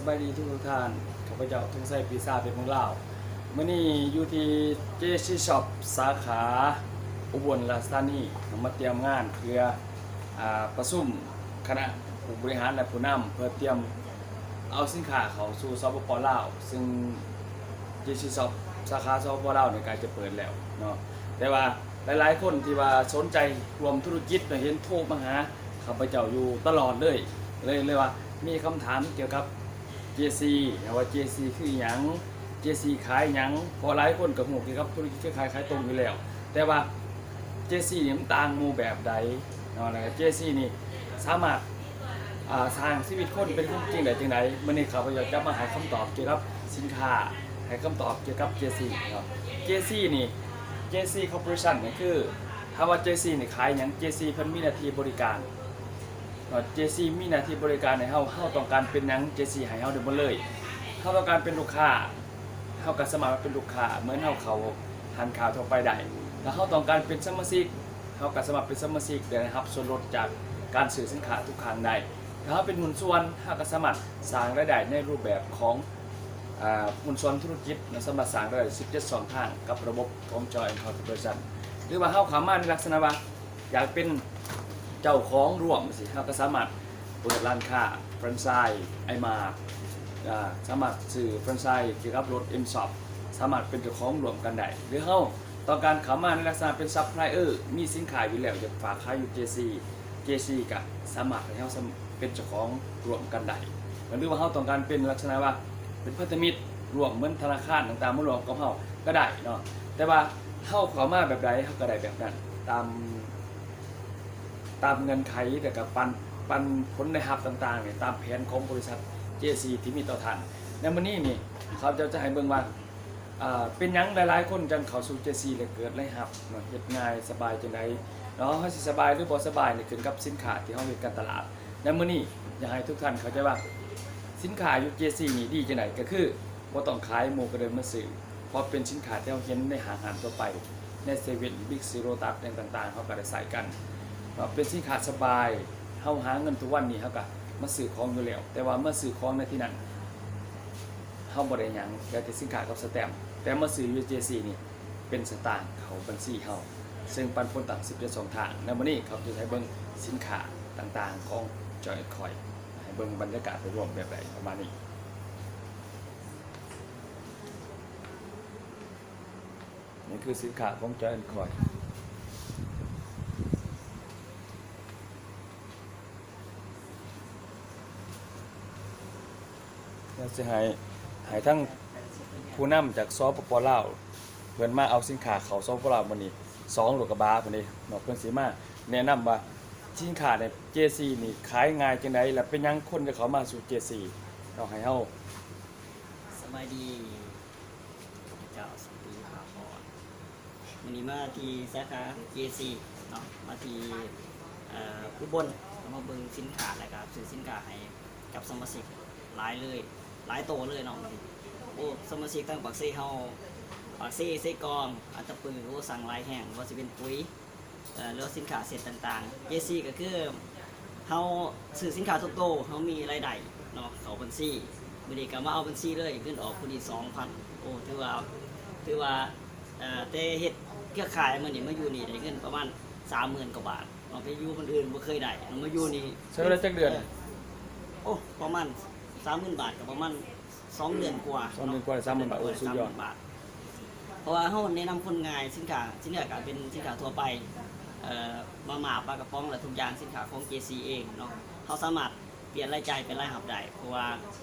ສະບາຍດີທຸກໆທ່ານ ຂ້າພະເຈົ້າ ທອງໄຊ ປີຊາ ເປັນເມືອງລາວ. ມື້ນີ້ຢູ່ທີ່ ເຈຊີ ຊັອບ ສາຂາອຸບົນລາຊະທານີ ມາຕຽມງານເພື່ອ ອາ ປະຊຸມຄະນະຜູ້ບໍລິຫານ ແລະ ຜູ້ນຳ ເພື່ອຕຽມເອົາສິນຄ້າເຂົ້າສູ່ ສປປ ລາວ ຊຶ່ງ ເຈຊີ ຊັອບ ສາຂາ ສປປ ລາວນີ້ໃກ້ຈະເປີດແລ້ວເນາະ ແຕ່ວ່າ ຫຼາຍໆຄົນທີ່ວ່າສົນໃຈຮ່ວມທຸລະກິດ ເຫັນໂທມາຫາຂ້າພະເຈົ້າຢູ່ຕະຫຼອດເລີຍ ເລີຍ ເລີຍວ່າມີຄຳຖາມກ່ຽວກັບ ເຈຊີ ວ່າ ເຈຊີ ຄືອີ່ຫຍັງ ເຈຊີ ຂາຍຫຍັງ ເພາະຫຼາຍຄົນກໍຮູ້ກ່ຽວກັບທຸລະກິດເຄືອຂ່າຍຂາຍຕົງຢູ່ແລ້ວ ແຕ່ວ່າ ເຈຊີ ນີ້ມັນຕ່າງໝູ່ແບບໃດເນາະ ແລ້ວກໍ ເຈຊີ ນີ້ສາມາດ ອາ ສ້າງຊີວິດຄົນເປັນຄວາມຈິງໄດ້ຈັ່ງໃດ? ມື້ນີ້ຂ້າພະເຈົ້າຈະມາໃຫ້ຄຳຕອບກ່ຽວກັບສິນຄ້າ ໃຫ້ຄຳຕອບກ່ຽວກັບ ເຈຊີ ເນາະ. ເຈຊີ ນີ້ ເຈຊີ Corporation ນີ້ຄື ຖ້າວ່າ ເຈຊີ ນີ້ຂາຍຫຍັງ? ເຈຊີ ເພິ່ນມີໜ້າທີ່ບໍລິການເນາະ ເຈຊີ ມີໜ້າທີ່ບໍລິການໃຫ້ເຮົາ ເຮົາຕ້ອງການເປັນຫຍັງ ເຈຊີ ໃຫ້ເຮົາໄດ້ໝົດເລີຍ. ເຮົາຕ້ອງການເປັນລູກຄ້າ ເຮົາກໍສາມາດເປັນລູກຄ້າ ເໝືອນເຮົາເຂົ້າຮ້ານຄ້າທົ່ວໄປໄດ້. ຖ້າເຮົາຕ້ອງການເປັນສະມາຊິກ ເຮົາກໍສາມາດເປັນສະມາຊິກ ໄດ້ຮັບສ່ວນລົດຈາກການຊື້ສິນຄ້າທຸກຄັ້ງໄດ້. ຖ້າເຮົາເປັນຫຸ້ນສ່ວນ ເຮົາກໍສາມາດສ້າງລາຍໄດ້ໃນຮູບແບບຂອງ ອາ ຫຸ້ນສ່ວນທຸລະກິດເນາະ ສາມາດສ້າງລາຍໄດ້ສິບເຈັດຊ່ອງທາງກັບລະບົບຂອງ Joint Corporation ຫຼືວ່າເຮົາເຂົ້າມາໃນລັກສະນະວ່າ ຢາກເປັນເຈົ້າຂອງຮ່ວມຈັ່ງຊີ້ ເຮົາກໍສາມາດເປີດຮ້ານຄ້າແຟຣນໄຊ ໄອມາ ອາ ສາມາດຊື້ແຟຣນໄຊກ່ຽວກັບລົດ M-Shop ສາມາດເປັນເຈົ້າຂອງຮ່ວມກັນໄດ້ ຫຼືເຮົາຕ້ອງການເຂົ້າມາໃນລັກສະນະເປັນ Supplier ມີສິນຄ້າຢູ່ແລ້ວ ຢາກຝາກຂາຍຢູ່ ເຈຊີ ເຈຊີ ກໍສາມາດໃຫ້ເຮົາເປັນເຈົ້າຂອງຮ່ວມກັນໄດ້ ຫຼືວ່າເຮົາຕ້ອງການເປັນລັກສະນະວ່າເປັນພັນທະມິດຮ່ວມ ເໝືອນທະນາຄານຕ່າງໆມາຮ່ວມກັບເຮົາກໍໄດ້ເນາະ ແຕ່ວ່າເຮົາເຂົ້າມາແບບໃດ ເຮົາກໍໄດ້ແບບນັ້ນ ຕາມ ຕາມເງື່ອນໄຂ ແລ້ວກໍປັນ ປັນຜົນລາຍຮັບຕ່າງໆນີ້ ຕາມແຜນຂອງບໍລິສັດ ເຈຊີ ທີ່ມີຕໍ່ທ່ານ. ໃນມື້ນີ້ນີ້ ຂ້າພະເຈົ້າຈະໃຫ້ເບິ່ງວ່າ ອາ ເປັນຫຍັງຫຼາຍໆຄົນຈັ່ງເຂົ້າສູ່ ເຈຊີ ແລະ ເກີດລາຍຮັບເນາະ ເຮັດງ່າຍສະບາຍຈັ່ງໃດເນາະ ເຮົາຊິສະບາຍ ຫຼື ບໍ່ສະບາຍນີ້ຂຶ້ນກັບສິນຄ້າທີ່ເຮົາເຮັດການຕະຫຼາດ. ໃນມື້ນີ້ຢາກໃຫ້ທຸກທ່ານເຂົ້າໃຈວ່າ ສິນຄ້າຢູ່ ເຈຊີ ນີ້ດີຈັ່ງໃດ ກໍຄືບໍ່ຕ້ອງຂາຍ ໝູ່ກໍເດີນມາຊື້ ເພາະເປັນສິນຄ້າທີ່ເຮົາເຫັນໃນຫ້າງຮ້ານທົ່ວໄປ ໃນເຊເວັ່ນ ບິກຊີ ໂລຕັສ ຫຍັງຕ່າງໆ ເຮົາກໍໄດ້ໃຊ້ກັນເນາະ ເປັນສິນຄ້າສະບາຍ ເຮົາຫາເງິນທຸກວັນນີ້ ເຮົາກໍມາຊື້ຂອງຢູ່ແລ້ວ ແຕ່ວ່າມາຊື້ຂອງໃນທີ່ນັ້ນ ເຮົາບໍ່ໄດ້ຫຍັງ ໄດ້ແຕ່ສິນຄ້າກັບສະແຕັມ ແຕ່ມາຊື້ຢູ່ ເຈຊີ ນີ້ ເປັນສະຕາງເຂົ້າບັນຊີເຮົາ ເຊິ່ງປັນຜົນຕັ້ງສິບເຈັດຊ່ອງທາງ. ໃນມື້ນີ້ຂ້າພະເຈົ້າຈະໃຫ້ເບິ່ງສິນຄ້າຕ່າງໆຂອງ Joy and Coin ໃຫ້ເບິ່ງບັນຍາກາດໂດຍລວມແບບໃດປະມານນີ້. ນີ້ຄືສິນຄ້າຂອງ Joy and Coin. ແລ້ວຊິໃຫ້ ໃຫ້ທາງຜູ້ນຳຈາກ ສປປ ລາວ ເພິ່ນມາເອົາສິນຄ້າເຂົ້າ ສປປ ລາວ ມື້ນີ້ ສອງ ລົດກະບະພຸ້ນເດ້ເນາະ ເພິ່ນຊິມາແນະນຳວ່າສິນຄ້າໃນ ເຈຊີ ນີ້ຂາຍງ່າຍຈັ່ງໃດ ແລະ ເປັນຫຍັງຄົນຈະເຂົ້າມາສູ່ ເຈຊີ ເນາະ ໃຫ້ເຮົາ. ສະບາຍດີ ຂ້າພະເຈົ້າ ສັນຕິ ພາພອນ. ມື້ນີ້ມາທີ່ສາຂາ ເຈຊີ ເນາະ ມາທີ່ ເອີ ອຸບົນ ກໍມາເບິ່ງສິນຄ້າ ແລ້ວກໍຊື້ສິນຄ້າໃຫ້ກັບສະມາຊິກຫຼາຍເລີຍ ຫຼາຍໂຕເລີຍເນາະ. ໂອ້ ສະມາຊິກທາງປາກເຊເຮົາ ປາກເຊ ເຊກອງ ອັດຕະປື ໂອ້ ສັ່ງຫຼາຍແຮງ ບໍ່ວ່າຊິເປັນປຸຍ ເອີ ຫຼືວ່າສິນຄ້າເຊັດຕ່າງໆ. ເຈຊີ ກໍຄືເຮົາຊື້ສິນຄ້າທຸກໂຕ ເຮົາມີລາຍໄດ້ເນາະ ເຂົ້າບັນຊີ. ມື້ນີ້ກໍມາເອົາບັນຊີເລີຍ ເງິນອອກຜູ້ນີ້ສອງພັນ. ໂອ້ ຖືວ່າ ຖືວ່າ ເອີ ແຕ່ເຮັດເຄືອຂ່າຍມື້ນີ້ ມາຢູ່ນີ້ໄດ້ເງິນປະມານສາມໝື່ນກວ່າບາດເນາະ. ໄປຢູ່ບ່ອນອື່ນບໍ່ເຄີຍໄດ້ເນາະ ມາຢູ່ນີ້. ໃຊ້ເວລາຈັກເດືອນ? ເອີ ໂອ້ ປະມານສາມໝື່ນບາດ ກໍປະມານ ສອງເດືອນກວ່າ ສອງເດືອນກວ່າ ສາມໝື່ນບາດ. ໂອ້ ສຸດຍອດ. ສາມໝື່ນບາດ ເພາະວ່າເຮົາແນະນຳຄົນງ່າຍ ສິນຄ້າ ສິນຄ້າກໍເປັນສິນຄ້າທົ່ວໄປ ເອີ ມາມ່າ ປາກະປ໋ອງ ແລະ ທຸກຢ່າງສິນຄ້າຂອງ ເຈຊີ ເອງເນາະ. ເຮົາສາມາດປ່ຽນລາຍຈ່າຍເປັນລາຍຮັບໄດ້ ເພາະວ່າ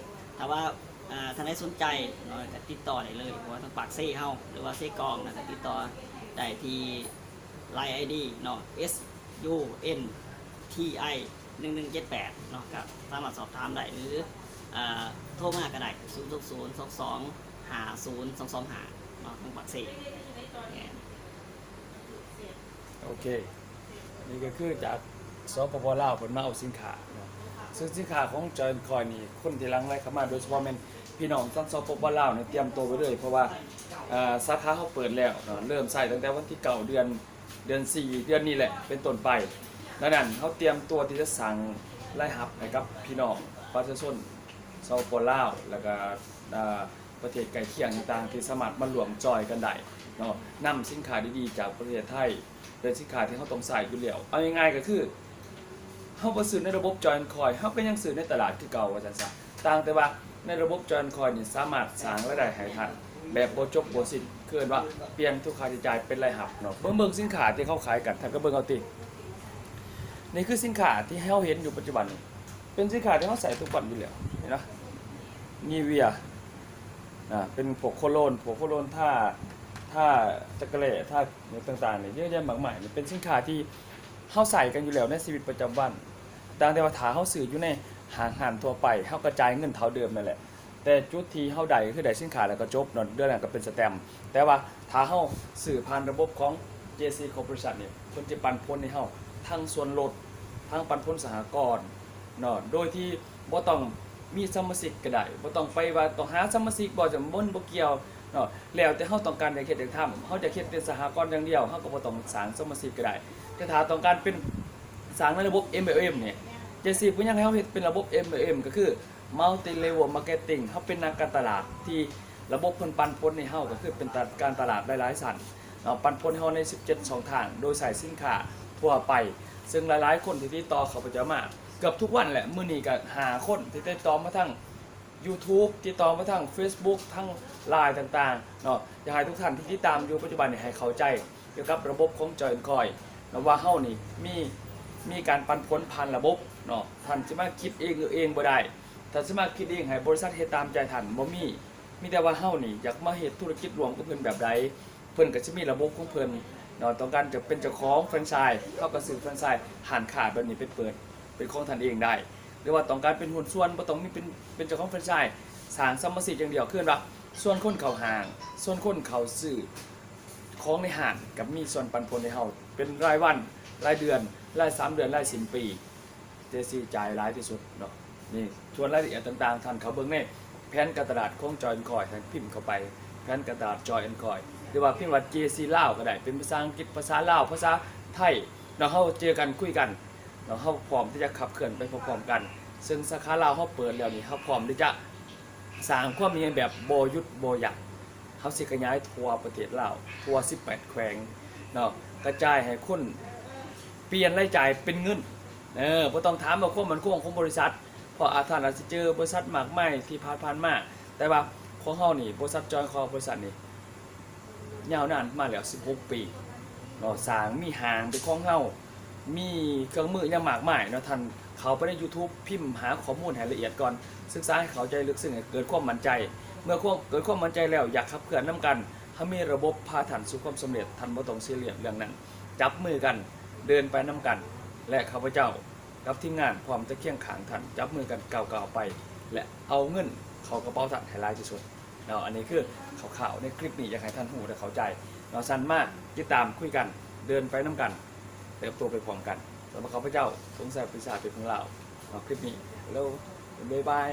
ຖ້າວ່າ ເອີ ທ່ານໃດສົນໃຈເນາະ ກໍຕິດຕໍ່ໄດ້ເລີຍ ເພາະວ່າທາງປາກເຊເຮົາ ຫຼືວ່າເຊກອງນະ ກໍຕິດຕໍ່ໄດ້ທີ່ LINE ID ເນາະ S U N T I ໜຶ່ງໜຶ່ງເຈັດແປດ ເນາະ ກໍສາມາດສອບຖາມໄດ້ ຫຼື ເອີ ໂທມາກໍໄດ້ ສູນສອງສອງ ສອງສອງ ຫ້າສູນສອງສອງຫ້າ ເນາະ ທາງປາກເຊ. ໂອເຄ ນີ້ກໍຄືຈາກ ສປປ ລາວ ເພິ່ນມາເອົາສິນຄ້າເນາະ. ເຊິ່ງສິນຄ້າຂອງ Joy and Coin ນີ້ ຄົນທີ່ຫຼັ່ງໄຫຼເຂົ້າມາ ໂດຍສະເພາະແມ່ນ ພີ່ນ້ອງທາງ ສປປ ລາວ ນີ້ ຕຽມໂຕໄປເລີຍ ເພາະວ່າ ເອີ ສາຂາເຮົາເປີດແລ້ວເນາະ ເລີ່ມໃຊ້ຕັ້ງແຕ່ວັນທີເກົ້າ ເດືອນ ເດືອນສີ່ ເດືອນນີ້ແຫຼະເປັນຕົ້ນໄປ. ດັ່ງນັ້ນ ເຮົາຕຽມຕົວທີ່ຈະສ້າງລາຍຮັບໃຫ້ກັບພີ່ນ້ອງປະຊາຊົນ ສປປ ລາວ ແລ້ວກໍ ເອີ ປະເທດໃກ້ຄຽງຕ່າງໆ ທີ່ສາມາດມາຮ່ວມຈອຍກັນໄດ້ເນາະ, ນຳສິນຄ້າດີໆຈາກປະເທດໄທ ເປັນສິນຄ້າທີ່ເຮົາຕ້ອງໃຊ້ຢູ່ແລ້ວ. ເອົາງ່າຍໆກໍຄື ເຮົາບໍ່ຊື້ໃນລະບົບ Joy and Coin ເຮົາກໍຍັງຊື້ໃນຕະຫຼາດຄືເກົ່າວ່າຊັ້ນຊະ, ຕ່າງແຕ່ວ່າໃນລະບົບ Joy and Coin ນີ້ສາມາດສ້າງລາຍໄດ້ໃຫ້ທ່ານແບບບໍ່ຈົບບໍ່ສິ້ນ, ຄືເອີ້ນວ່າປ່ຽນທຸກຄ່າໃຊ້ຈ່າຍເປັນລາຍຮັບເນາະ. ເບິ່ງ ເບິ່ງສິນຄ້າທີ່ເຂົາຂາຍກັນ, ທ່ານກໍເບິ່ງເອົາຕິ. ນີ້ຄືສິນຄ້າທີ່ເຮົາເຫັນຢູ່ປັດຈຸບັນນີ້ ເປັນສິນຄ້າທີ່ເຮົາໃຊ້ທຸກວັນຢູ່ແລ້ວ, ເຫັນບໍ່? Nivea ອ່າ ເປັນພວກໂຄໂລນ ພວກໂຄໂລນທາ ທາຈັກກະແລ້ ທາຫຍັງຕ່າງໆນີ້ ເຍອະແຍະມາກມາຍ. ນີ້ເປັນສິນຄ້າທີ່ເຮົາໃຊ້ກັນຢູ່ແລ້ວໃນຊີວິດປະຈຳວັນ, ຕ່າງແຕ່ວ່າຖ້າເຮົາຊື້ຢູ່ໃນຫ້າງຮ້ານທົ່ວໄປ ເຮົາກໍຈ່າຍເງິນເທົ່າເດີມນັ້ນແຫຼະ, ແຕ່ຈຸດທີ່ເຮົາໄດ້ກໍຄືໄດ້ສິນຄ້າແລ້ວກໍຈົບເນາະ, ເລື່ອງນັ້ນກໍເປັນສະແຕັມ. ແຕ່ວ່າຖ້າເຮົາຊື້ຜ່ານລະບົບຂອງ ເຈ ຊີ Corporation ນີ້ ເພິ່ນຈະປັນຜົນໃຫ້ເຮົາທັງສ່ວນລົດ ທັງປັນຜົນສະຫະກອນເນາະ, ໂດຍທີ່ບໍ່ຕ້ອງມີສະມາຊິກກໍໄດ້, ບໍ່ຕ້ອງໄປວ່າຕ້ອງຫາສະມາຊິກບໍ່, ຈະມັນບໍ່ກ່ຽວເນາະ, ແລ້ວແຕ່ເຮົາຕ້ອງການຢາກເຮັດຢາກທຳ. ເຮົາຢາກເຮັດເປັນສະຫະກອນຢ່າງດຽວ ເຮົາກໍບໍ່ຕ້ອງສ້າງສະມາຊິກກໍໄດ້, ແຕ່ຖ້າຕ້ອງການເປັນສ້າງໃນລະບົບ MLM ນີ້ ເຈ ຊີ ເພິ່ນຢາກໃຫ້ເຮົາເຮັດເປັນລະບົບ MLM ກໍຄື Multi Level Marketing. ເຮົາເປັນນັກການຕະຫຼາດທີ່ລະບົບເພິ່ນປັນຜົນໃຫ້ເຮົາ ກໍຄືເປັນຕະ ການຕະຫຼາດຫຼາຍໆຊັ້ນເນາະ, ປັນຜົນໃຫ້ເຮົາໃນສິບເຈັດຊ່ອງທາງ ໂດຍໃຊ້ສິນຄ້າທົ່ວໄປ. ເຊິ່ງຫຼາຍໆຄົນທີ່ຕິດຕໍ່ຂ້າພະເຈົ້າມາເກືອບທຸກວັນແຫຼະ, ມື້ນີ້ກໍຫ້າຄົນທີ່ຕິດຕໍ່ມາທາງ YouTube ຕິດຕໍ່ມາທາງ Facebook ທາງ Line ຕ່າງໆເນາະ. ຢາກໃຫ້ທຸກທ່ານທີ່ຕິດຕາມຢູ່ປັດຈຸບັນນີ້ໃຫ້ເຂົ້າໃຈກ່ຽວກັບລະບົບຂອງ Joy and Coin ເນາະ, ວ່າເຮົານີ້ມີ ມີການປັນຜົນຜ່ານລະບົບເນາະ. ທ່ານຊິມາຄິດເອງເອງບໍ່ໄດ້, ທ່ານຊິມາຄິດເອງໃຫ້ບໍລິສັດເຮັດຕາມໃຈທ່ານ ບໍ່ມີ. ມີແຕ່ວ່າເຮົານີ້ຢາກມາເຮັດທຸລະກິດຮ່ວມກັບເພິ່ນແບບໃດ, ເພິ່ນກໍຊິມີລະບົບຂອງເພິ່ນເນາະ. ຕ້ອງການຈະເປັນເຈົ້າຂອງແຟຣນໄຊ ເຮົາກໍຊື້ແຟຣນໄຊຮ້ານຄ້າແບບນີ້ໄປເປີດເປັນຂອງທ່ານເອງໄດ້, ຫຼືວ່າຕ້ອງການເປັນຫຸ້ນສ່ວນ ບໍ່ຕ້ອງມີເປັນ ເປັນເຈົ້າຂອງແຟຣນໄຊ ສ້າງສະມາຊິກຢ່າງດຽວ, ຄືວ່າຊວນຄົນເຂົ້າຫ້າງ ຊວນຄົນເຂົ້າຊື້ຂອງໃນຮ້ານ ກໍມີສ່ວນປັນຜົນໃຫ້ເຮົາເປັນລາຍວັນ ລາຍເດືອນ ລາຍສາມເດືອນ ລາຍສິ້ນປີ. ເຈ ຊີ ຈ່າຍຫຼາຍທີ່ສຸດເນາະ. ນີ້ ສ່ວນລາຍລະອຽດຕ່າງໆ ທ່ານເຂົ້າເບິ່ງໃນແຜນການຕະຫຼາດຂອງ Joy and Coin ທ່ານພິມເຂົ້າໄປ ແຜນການຕະຫຼາດ Joy and Coin ຫຼືວ່າພິມວ່າ ເຈ ຊີ ລາວ ກໍໄດ້, ເປັນພາສາອັງກິດ ພາສາລາວ ພາສາໄທເນາະ. ເຮົາເຈີກັນຄຸຍກັນເນາະ, ເຮົາພ້ອມທີ່ຈະຂັບເຄື່ອນໄປພ້ອມໆກັນ. ເຊິ່ງສາຂາລາວເຮົາເປີດແລ້ວນີ້ ເຮົາພ້ອມທີ່ຈະ ສ້າງຄວາມມີແບບບໍ່ຢຸດບໍ່ຢັ້ງ. ເຮົາຊິຂະຫຍາຍທົ່ວປະເທດລາວ ທົ່ວສິບແປດແຂວງເນາະ, ກະຈາຍໃຫ້ຄົນປ່ຽນລາຍຈ່າຍເປັນເງິນ. ເອີ ບໍ່ຕ້ອງຖາມວ່າຄວາມໝັ້ນຄົງຂອງບໍລິສັດ, ເພາະອາ ທ່ານອາດຈະເຈີບໍລິສັດມາກມາຍທີ່ຜ່ານໆມາ, ແຕ່ວ່າຂອງເຮົານີ້ ບໍລິສັດ Joy Corporation ນີ້ ຍາວນານມາແລ້ວສິບຫົກປີເນາະ, ສ້າງ ມີຫ້າງເປັນຂອງເຮົາ ມີເຄື່ອງມືຫຍັງມາກມາຍເນາະ. ທ່ານເຂົ້າໄປໃນ YouTube ພິມຫາຂໍ້ມູນໃຫ້ລະອຽດກ່ອນ, ສຶກສາໃຫ້ເຂົ້າໃຈເລິກເຊິ່ງ ໃຫ້ເກີດຄວາມໝັ້ນໃຈ. ເມື່ອຄວາມ ເກີດຄວາມໝັ້ນໃຈແລ້ວ ຢາກຂັບເຄື່ອນນຳກັນ, ເຮົາມີລະບົບພາທ່ານສູ່ຄວາມສຳເລັດ, ທ່ານບໍ່ຕ້ອງຊີຣຽສເລື່ອງນັ້ນ. ຈັບມືກັນ ເດີນໄປນຳກັນ ແລະ ຂ້າພະເຈົ້າກັບທີມງານພ້ອມຈະຄຽງຂ້າງທ່ານ, ຈັບມືກັນກ້າວໆໄປ ແລະ ເອົາເງິນເຂົ້າກະເປົາທ່ານໃຫ້ຫຼາຍທີ່ສຸດ. ເນາະ, ອັນນີ້ຄືຄ່າວໆໃນຄລິບນີ້ ຢາກໃຫ້ທ່ານຮູ້ ແລະ ເຂົ້າໃຈເນາະ. ຊັ້ນມາຕິດຕາມຄຸຍກັນ, ເດີນໄປນຳກັນ, ເຕີບໂຕໄປພ້ອມກັນ. ສຳລັບຂ້າພະເຈົ້າ ສົງໄຊ ປະຕິສາດ ເປັນເມືອງລາວເນາະ, ຄລິບນີ້ ເຮັລໂລ ບາຍບາຍ.